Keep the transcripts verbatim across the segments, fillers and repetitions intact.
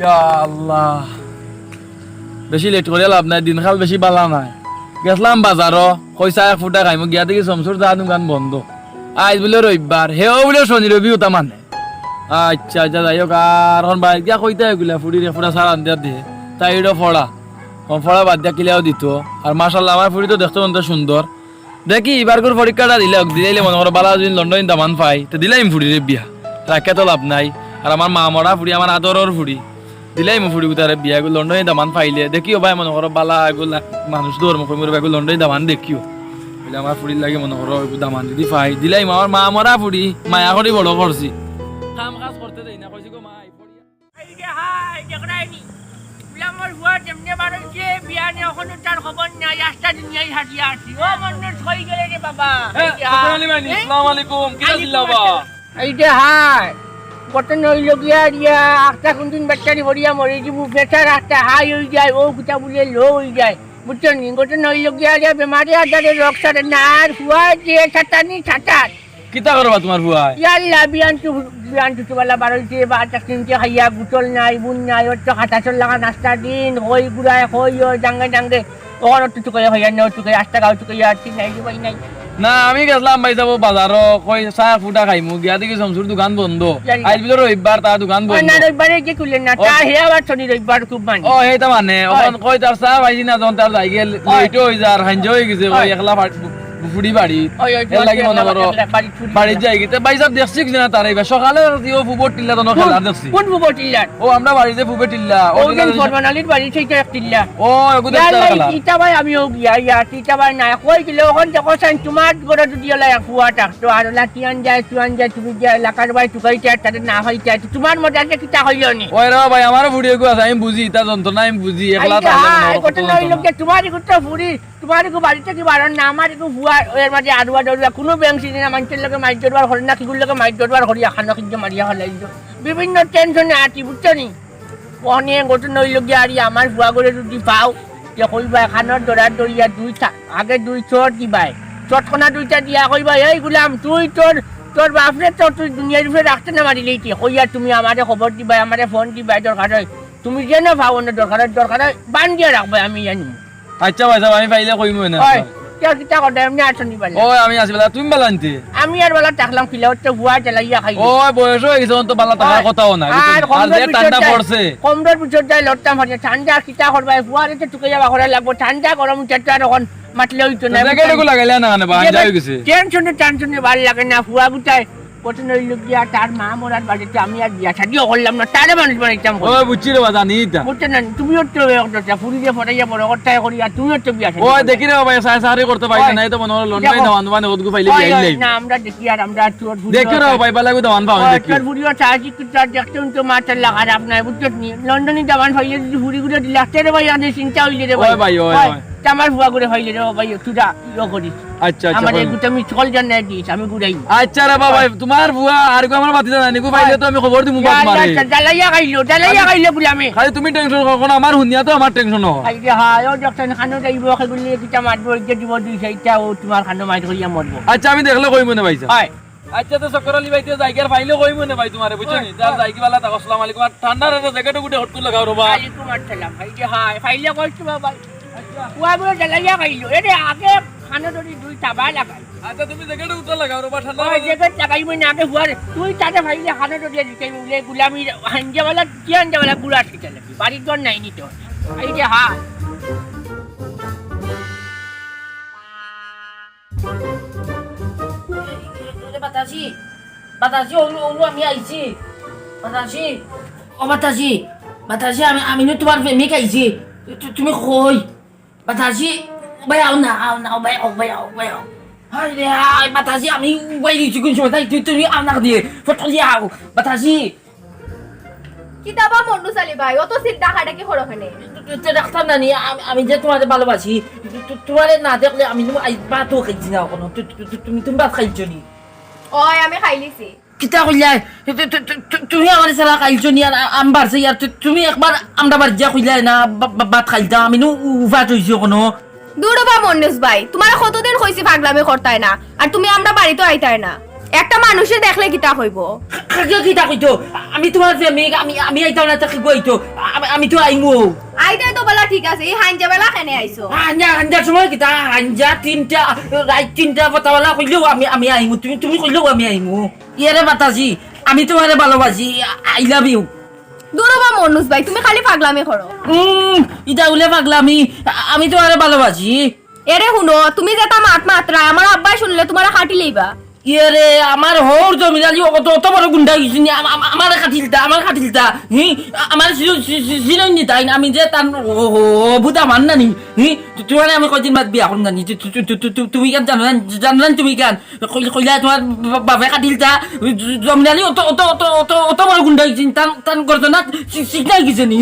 ইয়া আল্লাহ, বেশি লেট করিয়া লাভ নাই, দিনকাল বেশি বালা নাই। গেছলাম বাজারো, কই চা এক ফুটা খাইমু, গিয়া দেখি শমসুর চা দোকান বন্ধ। আইজ বুলে রবিবার, হেও বুলে শনি রবি উতা মানে। আচ্ছা, আচ্ছা, যাই হোক, আর অখন বাড়িত গিয়া কইতায় অগুলা, ফুড়ির এক ফুটা চা রান্দিয়া দে, তাইরও ফড়া। অখন ফড়া বাদ দিয়া কিলাও দিতো। আর মাশাআল্লাহ, আমার ফুড়ি তো দেখতে মনে সুন্দর। দেখি, ইবারকুর পরীক্ষাটা দিলে, দিলাইলে মনো করো, বালা যদি লন্ডনী দামান পাই, তে দিলাইমু ফুড়িরে বিয়া। রাখিয়া তো লাভ নাই। আর আমার মা মরা ফুড়ি, আমার আদরর ফুড়ি, দিলাইমু ফুড়িগুতারে বিয়া, এগু লন্ডনী দামান পাইলে। দেখিও ভাই, মনো করো, বালা এগু লা-, মানুষ ধর্ম কইমুর ভাই, এগু লন্ডনী দামান দেখিও। বুলে আমার ফুড়ির লাগি মনো করো, এগু দামান যদি পাই, দিলাইমু আমার মা মরা ফুড়ি, মায়া করি বড় করছি। কাম কাজ করতে দেই না, কইছি গো মা, এই পড়িয়া এই যে হায়, দেখরায়নি? বুলে আমার ফুয়া যেমনে বারইছে, বিয়া নি অখনো তার খবর নাই, আস্তা দুনিয়াই হারিয়া আছি। ও মন্নু, কই গেলে রে বাবা? হ্যাঁ, এই যে হায়। আসসালামু আলাইকুম। এ? আসসালামু আলাইকুম। কিতা আলাইকুম দিলা বা? আসসালাম। এই যে হায়, ঘটনা অইলো গিয়া রিয়া, আখতা কুনদিন বেটারি ভরিয়া মরি যিবো, প্রেশার আখতা হাই অই যায়, ও কিতা বুলে লো অই যায়। বুঝছো নি? ঘটনা অইলো গিয়া রিয়া, বেমারে আজারে রোগ সারে না, আর ফুয়া যে সাতানি সাতার। কিতা করবা তুমার ফুয়ায়? ইয়াল্লা, বিয়ান তু, বিয়ান তু তুবালা বারইছে, বা আটা কিনতে খাইয়া, গুতল নাই, বুন নাই, ওর তো খাতা চল লাগা নাস্তা দিন, কই গুড়ায়, কই ও, জাঙ্গে জাঙ্গে, ওর তো চুকাইয়া খাইয়া, নেও চুকাইয়া, আস্তা গাও চুকাইয়া, আর ঠিক নাই, উপায় নাই। না, আমি গেছলাম ভাই সাব বাজারো, কই চা ফুটা খাইমু, গিয়া দেখি শমসুর দোকান বন্ধ। ইয়াল্লা। আইজ বুলে রবিবার, তার দোকান ও, বন্ধ। না, রবিবারে কি খুলেন না, ও। তা হে আবার শনি রবিবার খুব মানে। ও, হেইটা মানে, অয়। অখন কই তার চা পাইছি না, যখন তার যাই গেল, অয়। লেটও অই যার, হাইঞ্জা অই গেছে, অয়। ওই একলা ফাট-, ফুড়ি বাড়ি। ওই, ওই, এর লাগি মনে করো, বাড়িত যাই। বাড়িত যাই। তে ভাই সাব দেখছি কি না তারে, এবার সকালে দেখছি, ও ফুবর টিল্লা তো কোন, খেলা দেখছি। কোন ফুবর টিল্লা? ও, আমরা বাড়িত যে ফুবর টিল্লা, ও ও টিল্লা যে দেখছি। ফরমান আলীর বাড়ি, সেইটা এক টিল্লা। ও, এগু ইয়া দেখছি আল্লাহ, খেলা। ইটা ভাই, আমিও গিয়া, ইয়া, ইটা ভাই না, কই গেলে ওখান থেকে কোথায় তোমার ঘরে যদি ওলা এক ফুয়া থাকতো, আর ওলা কিয়ান যায়, তুয়ান যায়, তুমি গিয়া এলাকার ভাই টুকাইতে আর তাদের না হইতে আর তোমার মতো আছে কিতা হইল নি? ওই রে ভাই, আমারও ফুড়ি এগু আছে, আমি বুঝি, ইতা যন্ত্রণা আমি বুঝি, একলা আইয়া, থাকলে মনে হয় কত কত নয় যন্ত্রণা। লোকে, তোমার এগু তো ফুড়ি, তোমার এগু বাড়িত থাকি বারো না, আমার এগু ফুয়া, এর মাঝে আড়ুয়া ডরুয়া, কোনো ব্যাংক চিনি না, মানুষের লোকে মাইর দরবার করে না, কিগুর লোকে মাইর দরবার করি, আখানো কিন্তু মারিয়া ফেলাই দিত। বিভিন্ন টেনশনে আছি, বুঝছো নি? অনেক ঘটনা অইল গিয়া, আর আমার ফুয়া করে যদি পাও, যে কইবা, খানোর দরার দরিয়া দুই থা-, আগে দুই চট দিবায়, চটকনা দুইটা দিয়া কইবা, "এই গুলাম, তুই তোর, তোর বাপরে তো তুই দুনিয়ার উপরে রাখতে না মারিলেই কি?" কইয়া তুমি আমারে খবর দিবায়, আমারে ফোন দিবায়, দরকার হয় তুমি যেন পাও, অন্য দরকার হয়, দরকার হয় বান্ধিয়া রাখবায়, আমি জানি। আচ্ছা ভাই সাব, আমি পাইলে কইমু না। ওই, কিতা কিতা কথা, এমনি আছো নি বালা? ওই, আমি আছি বালা, তুমি বালা আনতে? আমি আর বালা থাকলাম কিলা, ওর তো ফুয়া জ্বালাইয়া খাই। ওই, বয়স হয়ে গেছে, অখন তো বালা থাকার ওই, কথাও না, আর বুঝছো? আর কমরের যে ভিতর ঠান্ডা যায়, পড়ছে। কমরের ভিতর যায় লড়তাম পারি না। ঠান্ডা কিতা করবা, এই ফুয়ারে তো টুকাইয়া বাখরা লাগবো। ঠান্ডা গরম উঠে তো আর অখন মাতলে হইতো না, জ্যাকেট বুঝছো? এগু লাগাইলে না, মানে, বা, ঠান্ডা হয়ে গেছে। টেনশনে, টেনশনে ভালা লাগে না, ফুয়া গুতায় কত নইল গিয়া তার মা মরার বাড়িতে আমি আর বিয়া শাদিও করলাম না, তারে মানুষ বানাইতাম কই? ও, বুঝছি রে বা, জানি ইতা। বুঝছো না, তুমিও তো এক দশা, ফুড়িরে ফটাইয়া বড় করতায় করি, আর তুমিও তো বিয়া শাদি ওই করলায়। দেখি রে বাবা, সাই সারি করতে পারি না, ওই, নাই তো মনে হলো লন্ডনে দেখো। দাওয়ান দুবান ওদগু পাইলে ওই, বিয়া ওই, আইলাই। না, আমরা দেখি আর আমরা চোর ফুড়ি দেখি রে ওর বাবা, এবার লাগবে দাওয়ান পাওয়া ওই, দেখি। চোর ফুড়িও চাইছি কিন্তু আর দেখতে তো মাথার লাগা খারাপ নাই, বুঝছো নি? লন্ডনি দাওয়ান পাইলে যদি ফুড়ি ঘুরে দিলে, আসতে রে ভাই, আনে চিন্তা হইলে রে ভাই। ওই ভাই, ওই, ওই, ওই। তা আমার ফুয়া ঘুরে পাইলে রে ভাই, একটু যা, ইয়ে করিস। আচ্ছা, আচ্ছা, আমার কইমু। এগু তো আমি চল জানাই দিস, আমি ঘুরাই। আচ্ছা রে বাবা, ওই। তোমার ফুয়া আর গো আমার বাতি জানাই নিগু পাইলে ওই। তো আমি খবর দিমু বাত মারে। আচ্ছা, জ্বালাইয়া খাইলো, জ্বালাইয়া খালি খাইলো গুলামে। খালি তুমি টেনশন করো না, আমার হুনিয়া তো আমার টেনশন হয়। এই যে হায়, ও যখন খানো যাইবো, সেগুলি কিতা মারবো, এই যে দিব দুই চাইরটা, ও তোমার খানো মাইর করিয়া মরবো। আচ্ছা, আমি দেখলে কইমু না ভাই সাব। হয়। আচ্ছা, তো চক্কর আলী ভাই, তো যাইগি আর পাইলে কইমু না ভাই তোমারে, বুঝছো নি? হয়, যার হয়। যাইগি বালা থাকো, আসসালামু আলাইকুম। আর ঠান্ডা রে জ্যাকেট উঠে হট করে লাগাও রে বা। ওয়ালাইকুম আসসালাম। এই যে হায়, পাইলে কইছো বাবা। আচ্ছা। ফুয়া বুলে জ্বালাইয়া খাইলো। এরে আগে খানো ধরি দুই চাবা লাগাই। আচ্ছা, তুমি জ্যাকেট উঠে লাগাও রে বা, ঠান্ডা ওই লাগে। জ্যাকেট লাগাইবো না আগে ফুয়ারে। তুই তাতে পাইলে খানো ধরিয়া দিতে বলে গুলামি হাঞ্জাওয়ালা, কি হাঞ্জাওয়ালা গুড়া আছে তাহলে? বাড়ির ঘর নাই নি তো। এই যে হায়। এ, এ, এ, বাতাসি, বাতাসি, ওনু, ওনু, আমি আইছি। বাতাসি, ও বাতাসি, বাতাসি, আমি, আমি নু তোমার প্রেমিক আইছি। তু-, তু-, তুমি কই? বাতাসি, ও ভাই আও না, আও না, ও ভাই আও, ও ভাই আও, ও ভাই আও। হায় রে হায়, বাতাসি, আমি উবাই দিছি কোন সময়, তাই তুই, তুমি আও না দিয়ে, ফটো দিয়ে আও, বাতাসি। কিতা বা মন্ডুস আলী ভাই, অত চিন্তা কাটাকি করো কেনে? তো, তো, তো ডাক্তার নানি, আমি, আমি যে তোমারে ভালোবাসি, তো, তো, তোমারে না দেখলে আমি তোমার আই-, ভাতও খাইছি না এখনো। তো, তো, তো, তুমি, তুমি ভাত খাইছো নি? ওই, আমি খাইলিছি। কিতা কইলাই? তো, তো, তো, তো, তো, তুমি আমার সারা খাইছো নি? আর আ-, আমি বাড়ছে ইয়ার, তো, তুমি একবার আমরা বাড়ি যা কইলাই না, বা-, বা-, ভাত খাইতাম, আমি নু উ-, উপাস হইছি এখনো। দূর বা মন্ডুস ভাই, তোমারে কতদিন কইছি পাগলামি করতায় না, আর তুমি আমরা বাড়িত আইতায় না। একটা মানুষে দেখলে কিতা কইবো? কে কিতা কইতো? আমি তুমার প্রেমিক, আমি, আমি আইতাম না, তে কিগু আইতো? আমি, আমি তো আইমু। আইতে তো বালা ঠিক আছে, ই হাইঞ্জা বেলা কেনে আইছো? হাইঞ্জা, হাইঞ্জার সময় কিতা? হাইঞ্জা তিনটা, রাইত তিনটা বাজা বালা কইলেও আমি, আমি আইমু। তুমি, তুমি কইলেও আমি আইমু। ইয়ে রে বাতাসি, আমি তুমারে ভালোবাসি। I love you. দুরো বা মনুষ ভাই, তুমি খালি পাগলামি করো। উম, ইটা উলে পাগলামি, আ-, আমি তুমারে ভালোবাসি। এরে হুনো, তুমি যেতা মাত মাতরায়, আমার আব্বায় হুনলে তুমারে কাটি লইবা। ইয়ে রে, আমার হউর জমিদারি অত, অত বড় গুন্ডা অইছে নি, আম-, আম-, আমারে কাটিলতা, আমারে কাটিলতা, হি? আ-, আমার সি-, সি-, সি-, সিনইন নি তাইন, আমি যে তান হ-, হ-, হবু দামান নানি, হি? তু-, তুমারে আমি কয়দিন বাদ বিয়া করমু জানি, তু-, তু-, তুমি কেন জানো না, জানো না তুমি কেন? কই-, কইলা তুমার বা-, বাপে কাটিলতা, জমিদারি অত, অত, অত, অত, অত বড় গুন্ডা অইছে নি, তান, তান গর্দনা সি-, সিকনা অইগেছে নি।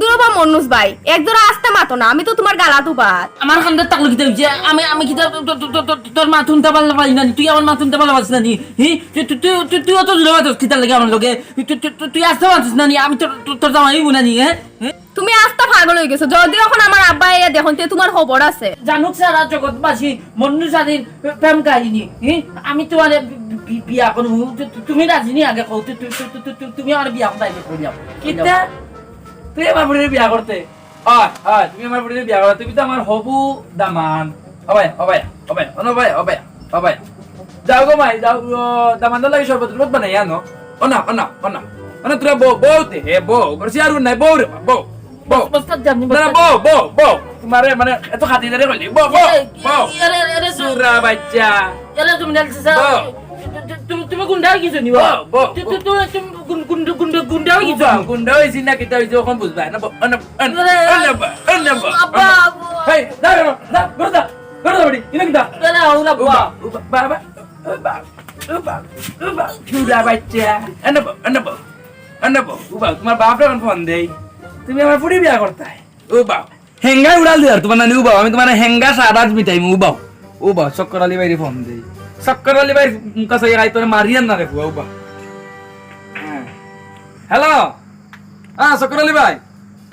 দুরো বা মনুষ ভাই, এক জোড়া আস্তে মাতো না, আমি তো তুমার গালাত উবাত। আমার কান্দাত থাকলে কিতা অইছে? আমি, আমি কিতা তো-, তো-, তো-, তো-, তোর মাত হুনতা ভালা পাই না নি? তুই আমার মাত হুনতা ভালা পাস না নি? হি? তুই, তুই, তুই, তুই, তুই অত জোরে মাতস কিতার লাগি আমার লগে? তুই, তুই, তুই, তুই আস্তে মাতস না নি? আমি তোর, তোর, তোর জামাই অইমু না নি, হে? হে? তুমি আস্তা পাগল অইগেছো। যদি অখন আমার আব্বায় আইয়া দেখইন, তে তুমার খবর আছে। জানুক সারা জগৎবাসী, মন্নু স্বাধীন প্রেম কাহিনী। হি? আমি তুমারে বি-, বি-, বিয়া করমু। তু-, তু-, তুমি রাজি নি আগে কও? তু-, তু-, তু-, তু-, তু-, তুমি আমার বিয়া করতায় করিয়া। কিতা? তুই আমার ফুড়িরে বিয়া করতে? অয়, অয়, তুমি আমার ফুড়িরে বিয়া করো, তুমি তো আমার হবু দামান। অবায়া, অবায়া, অবায়া, অন অবায়া, অবায়া, অবায়া। যাও গো মাই, যাও গো, দামানর লাগি শরবত টরবত বানাইয়া আনো। অনা, অনা, অনা। অনা তোরা বও, বও তে, হে বও, বড় সিয়ারু নাই, বও রে, বও, বও। বস, বস, বস, যাবনি, না, না, বস। বও, বও, বও। তুমারে মানে এত খাতিরদারি করলি, বও, বও, এই, বও। এই, আরে, আরে, আরে, সুরা বাচ্চা। আরে, তুমি নালছে স্যার। বও। তু-, তু-, তু-, তুমি গুন্ডা অইগেছো নি, বও, বও, তু-, তু-, বও। তুমি, তুমি গুন-, গুন্ডা, গুন্ডা অইগেছো উবা, নি? গুন্ডা অইছি না কিতা অইছে অখন বুঝবায় না, বও, অনা, অনা, আরে, অনা, বও, অনা, বও, আব্বা, অনা। আব্বা। হেই, যা, যা, যা, ঘরো যা, ঘরো যা, বেটি, ইনো কিতা? আরে, আউলা, আব্বা। উবা, উবা, বাবা, উবা, উবা, উবা, সুরা বাচ্চা। অনা বও, অনা বও, অনা বও, উবা, তুমার বাপরে অখন ফোন দেই। তুমি আমার ফুড়ি বিয়া করতায়। উবা। হেঙ্গায় উড়াল দিলার তুমার নানি, উবাও, আমি তুমার হেঙ্গা সারাত মিটাইমু, উবাও। উবাও, চক্কর আলী ভাইরে ফোন দেই। চক্কর আলী ভাইর মুখা চাইয়া খাই তোরে মারিয়ার না রে ফুয়া, উবা। হ্যাঁ। হ্যালো? হ্যাঁ, চক্কর আলী ভাই,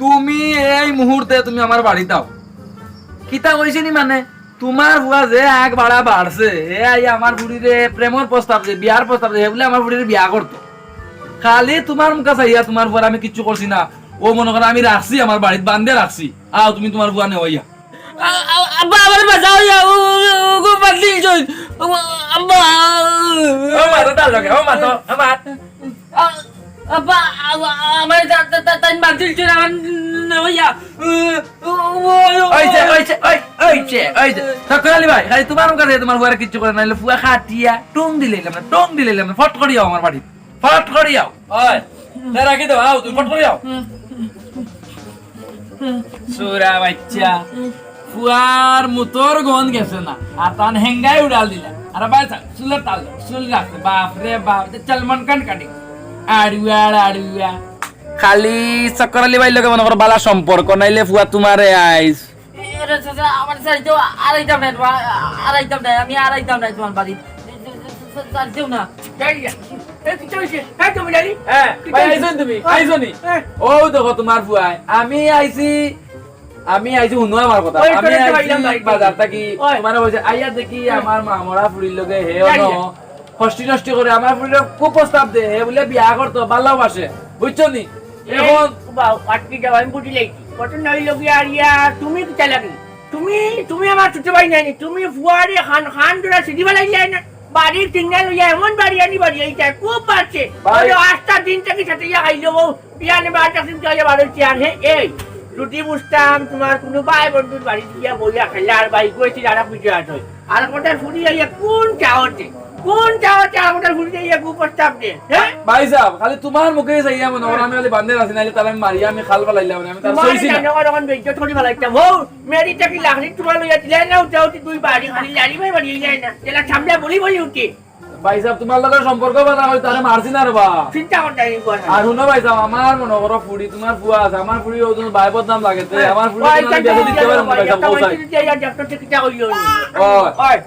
তুমি এই মুহূর্তে তুমি আমার বাড়িত আও। কিতা কইছে নি মানে? তুমার ফুয়া যে আগ বাড়া বাড়ছে, হে আইয়া আমার ফুড়িরে প্রেমর প্রস্তাব দে, বিয়ার প্রস্তাব দে, হে বুলে আমার ফুড়িরে বিয়া করতো। খালি তুমার মুখা চাইয়া তুমার ফুয়ারে আমি কিচ্ছু করছি না। অউ মনো করো আমি রাখছি, আমার বাড়িত বান্দিয়া রাখছি। আও, তুমি তুমার ফুয়া নেও আইয়া। আ-, আ-, আব্বা, আমারে বাঁচাও, ইয়া, ও, ও, ও, গো, বাদ দিল জয়। ও, আব্বা। ও মা, তো তার লগে, ও মা, তো, ও মা। আ-, আব্বা, আ-, আ-, আমারে তা-, তা-, তা-, তাই বাদ দিল জয়, আমার নেও আইয়া। ও, ও, ও, ও। ওই যে, ওই যে, ওই, ওই যে, ওই যে। চক্কর আলী ভাই, খালি তুমার মুখে তুমার ফুয়ারে কিচ্ছু করে না, নাইলে ফুয়া খাটিয়া, টং দিলাইলাম না, টং দিলাইলাম না, ফট করিয়া আমার বাড়িত। ফট করি আও। ওই, তে রাখি দেও, আও, তুমি ফট করি আও। সুরা বাচ্চা, ফুয়ার মুতর গন্ধ গেছে না, আর তান হেঙ্গায় উড়াল দিলা। আরে ভাই, চুলর তাল দেও, চুল রাখছে, বাপ রে বাপ, তে চলমন কান কাটি। আড়ুয়া, আড়ুয়া। খালি চক্কর আলী ভাইর লগে মনো করো বালা সম্পর্ক, নাইলে ফুয়া তুমারে আইস। এরে চাচা, আমার ছাড়ি দেও, আর আইতাম না, আর আইতাম না, আমি আর আইতাম না তুমার বাড়ি। ছাড়ি দেও না। যাই গিয়া। এ, কিতা অইছে? এই তো, মিলালি। হ্যাঁ, কিতা ভাই, অইছে? আইছো নি তুমি? হ্যাঁ। আইছো নি? হ্যাঁ। ও দেখো তুমার ফুয়ায়। আমি আইছি, আমি আইছি, হুনো আমার কথা। ওই আমি করে তো আইছি আইলাম বাড়িতে। বাজার থাকি, ওই। তুমারে কইছে, আইয়া দেখি হ্যাঁ। আমার মা মরা ফুড়ির লগে হে যাই অনো। গিয়া। হস্টি নষ্টি করে আমার ফুড়িরে কুপ্রস্তাব দে, হে বুলে বিয়া করতো, ভালোবাসে। বুঝছো নি? এই এখন বাবা, আটকি যাও, আমি বুঝি লাইছি। ঘটনা অইলো গিয়া আর ইয়া, তুমি কিতা লাগি? তুমি, তুমি আমার ছোট ভাই নায়নি? তুমি ফুয়ারে খান, খান ধরা সিধি ফালাই যায় না। বাড়ির সিগন্যাল লইয়া এমন বাড়ি আনি বাড়ি এই যায়, খুব বাড়ছে। ভাই। ওই আস্তা দিন থাকি সাথে ইয়া খাইলো বউ, ইয়ানে বাড়ি থাকি ইয়া বাড়ি চেয়ার হে, এই। রুটি বুঝতাম, তুমার কুনু ভাই বন্ধুর বাড়ি গিয়া বইয়া খাইলা আর ভাই কইছি যারা বুঝে আসো। আর কোটার ফুড়ি আইয়া কোন চাওতে? কোন চাওতে আর কোটার ফুড়ি আইয়া কুপ্রস্তাব দে? হ্যাঁ? ভাই সাহেব, খালি তুমার মুখে চাইয়া মনো করো, আমি খালি বান্দিয়া আছি, নাইলে তারে আমি মারিয়া আমি খাল ফালাইলাম, আমি তারে তুমার সইছি না। জানো আর এখন বেইজ্জত করি ফালাইতাম। ও, মেরি টাকি লাখনি তুমার লইয়া দিলে না, উঠা উঠি দুই বাড়ি খালি লাড়ি ভাই বাড়ি যায় না। যেলা সামনে বলি বলি উঠে। ভাই সাহেব, তুমার লগে সম্পর্ক বালা অই, তারে মারছি না রে বা। চিন্তা করতে এই কথা। আর হুনো ভাই সাহেব, আমার মনো করো ফুড়ি, তুমার ফুয়া আছে, আমার ফুড়ি ওজন ভাই বদনাম লাগে, তে, হ্যাঁ। আমার ফুড়ি ওই তুমার জানতে বিয়া দিতে পারো না ভাই সাহেব, ওই জানতে। ও। ওই।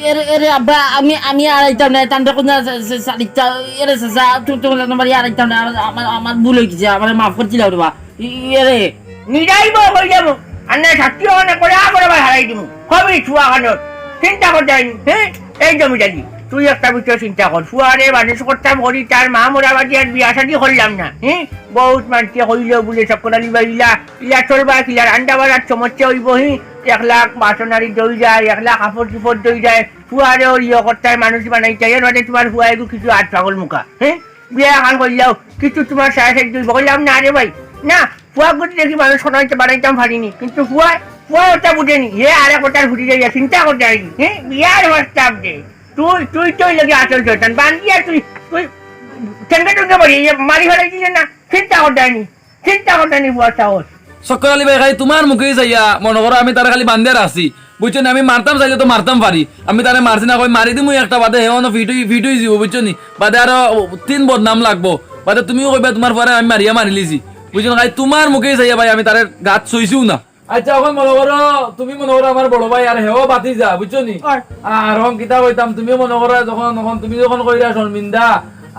এরে, এরে আব্বা, আমি, আমি আর আইতাম না, তান দেখো না, সে, সে, সারিতা, এরে চাচা, তু-, তুমার নাম্বার আর আইতাম না, আমার, আমার, আমার ভুল অইগেছে, আমারে মাফ করি দিলাও রে বা। ই-, এরে। নিরাইব হই যাবো, আর না থাকতে অনেক করে আবার আবার হারাই দিমু। হবি ছুয়া খানোর। চিন্তা করতে হয়নি, হ্যাঁ? এই জমিদারি। তুই একটা বিষয় চিন্তা কর, ফুয়ারে মানুষ করতাম করি, তার মা মরা বাদে আর বিয়া শাদি করলাম না, হি? বউত মানষে কইলো বুলে, চক্কর আলী ভাই, ইলা, ইলা চলবা কিলা, রান্দা বাড়ার সমস্যা অইবো, হি? একলা বাসন আরি ধই যায়, একলা কাপড় চুপড় ধই যায়, ফুয়ারে ওর ইয়ে করতায়, মানুষ বানাইতায়, এর বাদে তুমার ফুয়া এগু কিছু আত পাগল মুখা, হি? বিয়া এখান করিলাও, কিছু তুমার সাড়ে সাত অইবো, কইলাম, না রে ভাই, না, ফুয়া গুটি দেখি মানুষ বানাইতে, বানাইতাম পারিনি, কিন্তু ফুয়া, ফুয়া ওটা বুঝেনি, হে আরেক ওটার ঘুরি যাইয়া চিন্তা করতে পারিনি, হি? বিয়ার প্রস্তাব দে, তুই, তুই তো ওই লগে আসল শয়তান। বান্দিয়া তুই, তুই ঠেঙ্গে ঠুঙ্গে মারি, ইয়ে মারি ফেলাই দিলে না। চিন্তা করতে নি, চিন্তা করতে নি, বুয়া সাহস। চক্কর আলী ভাই, খালি তুমার মুখেই চাইয়া, মনো করো আমি তারে খালি বান্দিয়া রাখছি, বুঝছো নি? আমি মারতাম চাইলে তো মারতাম পারি, আমি তারে মারছি না, কই মারি দিমু একটা, বাদে হে অনো ফিট অই, ফিট অই যিবো, বুঝছো নি? বাদে আরো তিন বদনাম লাগবো, বাদে তুমিও কইবা তুমার ফুয়ারে আমি মারিয়া মারিলিছি, বুঝছো নি? খালি তুমার মুখেই চাইয়া ভাই, আমি তারে গাত ছইছিও না। আচ্ছা, অখন মনো করো, তুমি মনো করো আমার বড় ভাই আর হেও ভাতিজা, বুঝছো নি? অয়। আর অখন কিতা কইতাম, তুমিও মনো করো যখন, অখন তুমি যখন কইরা শর্মিন্দা,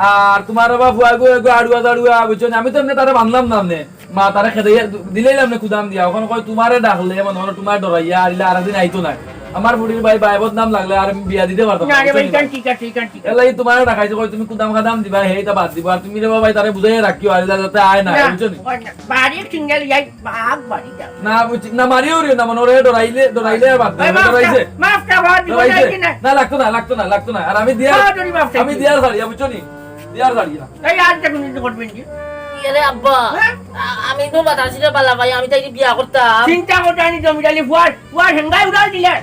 আর তুমার বাবা ফুয়াগু এগু আড়ুয়া দাড়ুয়া, বুঝছো নি? আমি তো এমনে তারে বানলাম না এমনে। মা তারে খেদাইয়া দিলাইলাম নে কুদাম দিয়া। অখন কয় তুমারে ডাকলে, মনো করো তুমারে ডরাইয়া, আর ইলা আরেকদিন আইতো নায়। আমার ফুড়ির ভাই, ভাই বদনাম লাগলে আর আমি বিয়া দিতে পারতাম না, না রে বুঝছো ভাই, নি? ইখান ঠিক আছে, ইখান ঠিক আছে। এলাই তুমারে ডাকাইছে, কয় তুমি কুদাম কাদাম দিবা, হে ইটা বাদ দিবো, আর তুমি রে বাবা ভাই তারে বুঝাইয়া রাখিও, আর ইলা যাতে আয় না, না, বুঝছো নি? অয় না। বাড়ি সিঙ্গেল যাই, বাঘ বাড়ি যাও। না, বুঝছি, না, মারিও রে, না, মনো করো, ডরাইলে, ডরাইলে আর বাদ দে, ভাই, মাফ ডরাইছে। কর, মাফ কর, বাবা, জীবনে ডরাইছে। আর কি নাই। না, লাগতো না, লাগতো না, লাগতো না। আর আমি দিয়ার, বাবা, যদি মাফ চাই। আমি দিয়ার ছাড়িয়া, বুঝছো নি? দিয়ার ছাড়িয়া। এই আর যে কোনো কিছু করবেন কি? এরে আব্বা, হ্যাঁ? আ-, আমি তো বাতাসিরে বালা ভাই, আমি তাই বিয়া করতাম। চিন্তা করতে আনি জমিদারি ফুয়ার, ফুয়ার হেঙ্গাই উড়াল দিলে।